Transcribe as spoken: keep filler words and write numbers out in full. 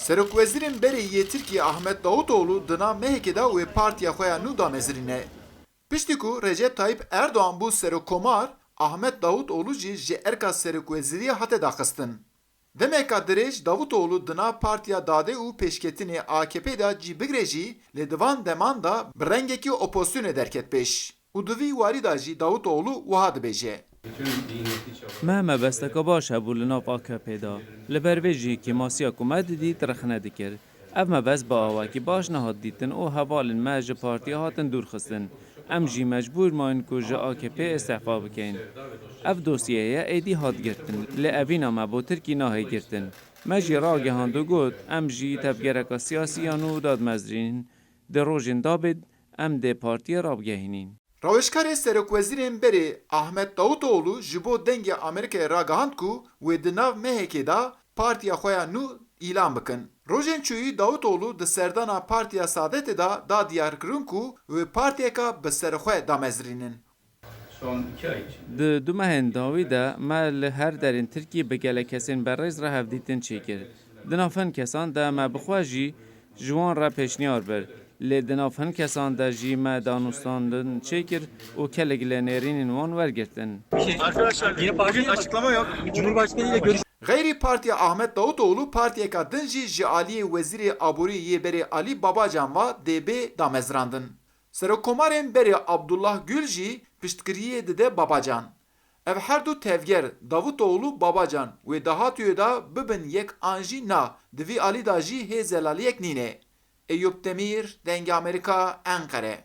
Serokwezîrên berê yê Tirkiyê Ahmet Davutoğlu di nav mehekê de wê partiya xwe ya nû damezirîne. Piştî ku Recep Tayyip Erdoğan bû serokkomar, Ahmet Davutoğlu jî ji erka serokwezîriyê hate daxistin. Demeka dirêj Davutoğlu di nav Partiya Dadê û Pêşketinê A K P de cî bigire jî, lê di van deman de bi rengekî opozisyonê derket pêş. Û di vî warî de jî Davutoğlu wiha dibêje. Me mebesteke baş hebû li nav A K P de. Li ber vê jî kêmasiya ku me didît rexne dikir. Ev mebest bi awakî baş nehat dîtin û hevalên me ji partiyê hatin dûr xistin. Em jî mecbûr mayîn ku ji A K P îstîfa bikeyn. Ev dosyeyê êdî hat girtin, lê evîna me bo Tirkî nahê girtin. Me jî ragihand û got, em jî tevgereka siyasî ya nû dadmezrînin. Di rojên dabê em dê partiyê rabigehînîn. Rawêjkarê serokwezîrên berê Ahmet Davutoğlu ji bo Dengê Amerîkayê ragihand ku wê di nav mehekê de partiya xwe ya nû îlan bikin. Rojên çûyî Davutoğlu di serdana Partiya Saadetê de da diyarkirin ku wê partiyeka bi ser xwe damezirînin. Di du mehên dawî de me li her derên Tirkiyê bi gelek kesên berêz re hevdîtin çêkir. Di nav hin kesan de me bi xwe jî ji wan re pêşniyar bir. Lê di nav hin kesan de jî me danûstandin çêkir û kelik li nêrînên wan wergirtin. Arkadaşlar yeni partiye açıklama yok. Cumhurbaşkanı ile görüş Xeyrî Partiya Ahmet Davutoğlu partiyeka din jî ji aliyê Wezîrê Aborî yê berê Alî Babacan ve dê bê damezrandin. Serokkomarên berê Abdullah Gül jî piştgiriyê dide Babacan. Ev her du tevger Davutoğlu Babacan wê dahatûyê de bibin yek an jî na, di vî alî de jî hê zelaliyek nîne. Eyûp Demîr, Dengê Amerîka, Enqere.